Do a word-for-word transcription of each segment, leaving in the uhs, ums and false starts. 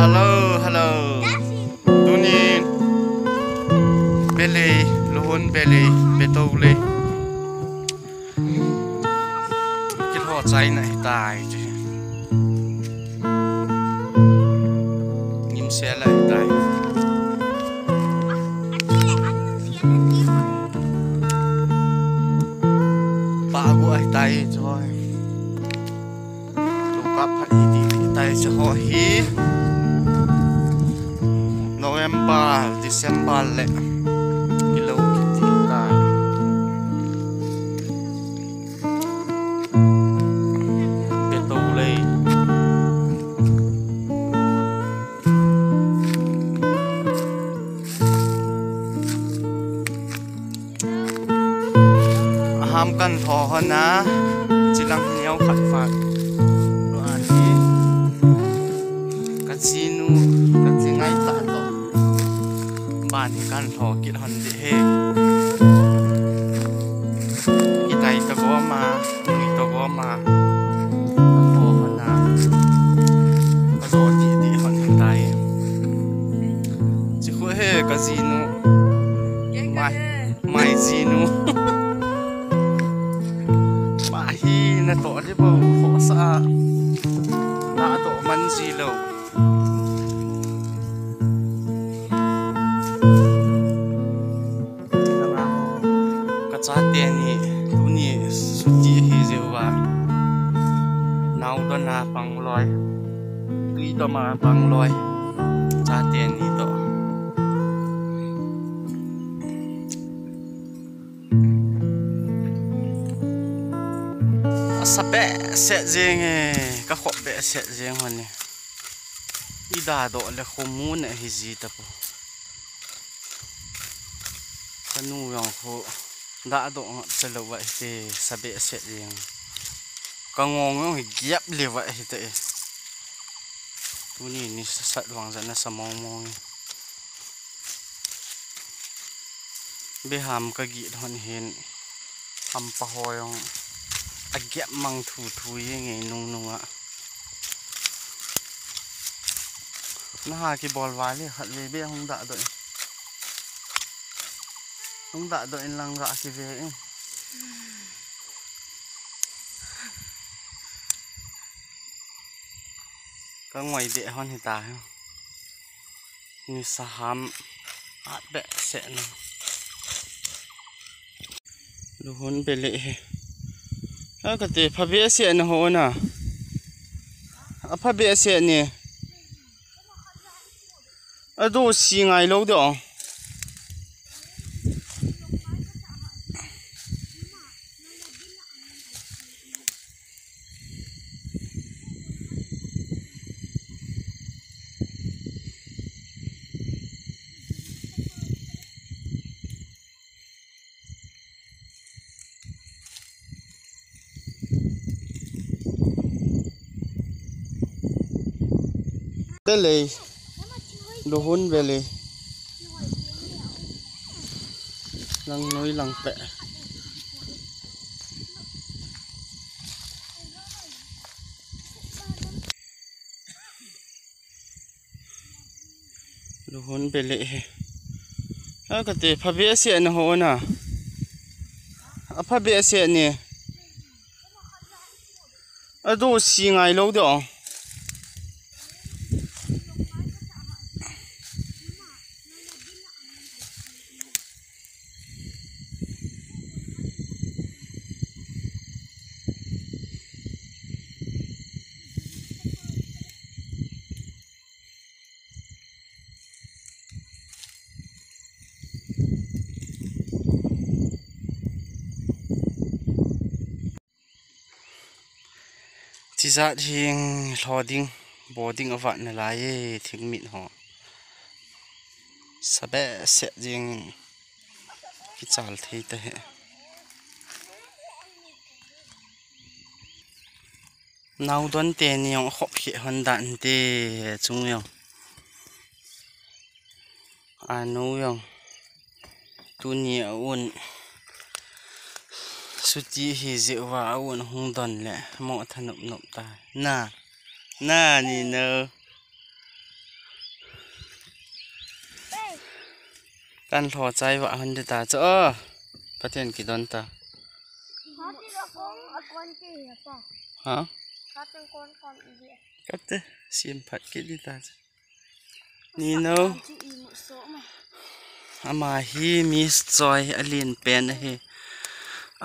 Hello, hello. Tunin Belei, Lohon Belei, Betolei. Kilho chaina hitai chu. Ngimsel a hitai. Pagu ahitai chu. Tukap phat hiti hitai chu ho hi. November, December le kilo kiti tai. Betolei. Aham kan tho hon a, chilang neo khat fat. Tua hi, ka chinu, ka chingai ta to. Ban hi kan tho kit hon de he. Kitai to goma, nui to goma. Ka tho hon a, ka zo di di hon tai. Chi khu he ka chinu. Mai, mai chinu. Pa hi na to le bo ho sa. Na to man ji lo. Ka chate ni, tuni suti hi jeh uva. Nau to na pang loi. Tui to ma pang loi. Chate ni to. Asa behseh jeng e, ka khop behseh jeng hon e. I da doh le khomu ne hi ji ta po. Ka nu jong khu da doh ngap cha lo va hite, sa behseh jeng. Ka ngong jong hi giap le va hite e. Tuni ni sa sat vang jana sa mong mong e. Beham ka gih hon hin, hampa ho jong a giap mang thu thu jeng e nung nung a. Na ha kibol vale khat ve be hung da doh in. Hung da doh in lang ga ki ve in. Ka ngoi de hon hita. Ni sa ham at behseh na. Lohon Belei he. Ha ka te pha behseh na ho na. A pha behseh ni. A do si ngai lo de ong. Belei, Lohon Belei. Lang noi lang pe. Lohon Belei he. Ha ka te pha behseh na ho na. A pha behseh ni. A do si ngai lo de ong. Tijat hing lho ding, bo ding avat nalai e, thingmit ho. Sa behseh jing kichal thei ta he. Nau don te ni jong khop kheh hon dan te chung jong. A nu jong. Tuni a un. Suti hi jeh uva a un hung don le mo thanop nop ta. Na. Na ni no. Tan lho chai va hon de ta cho. Pathen kidon ta. Ha? Kate sim phat kit di ta cho. Ni no. Ama hi Miss Choi alen pen ahi.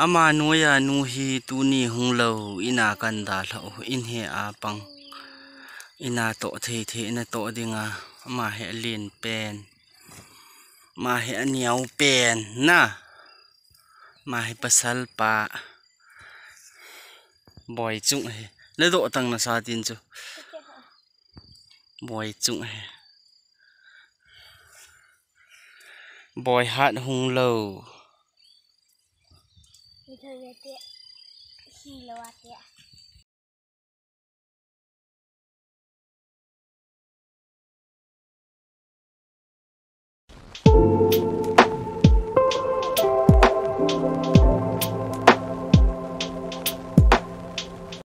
Ama noiya nu hi tuni hung lou ina kan dalha u in he a pang. Ina to thei thei ina to dinga. Ama hi alen pen. Ama hi aniau pen na. Ama hi pasal pa. Boi chung ahi. Le do tang na sa tin chu. Boi chung ahi. Boi hat hung lou.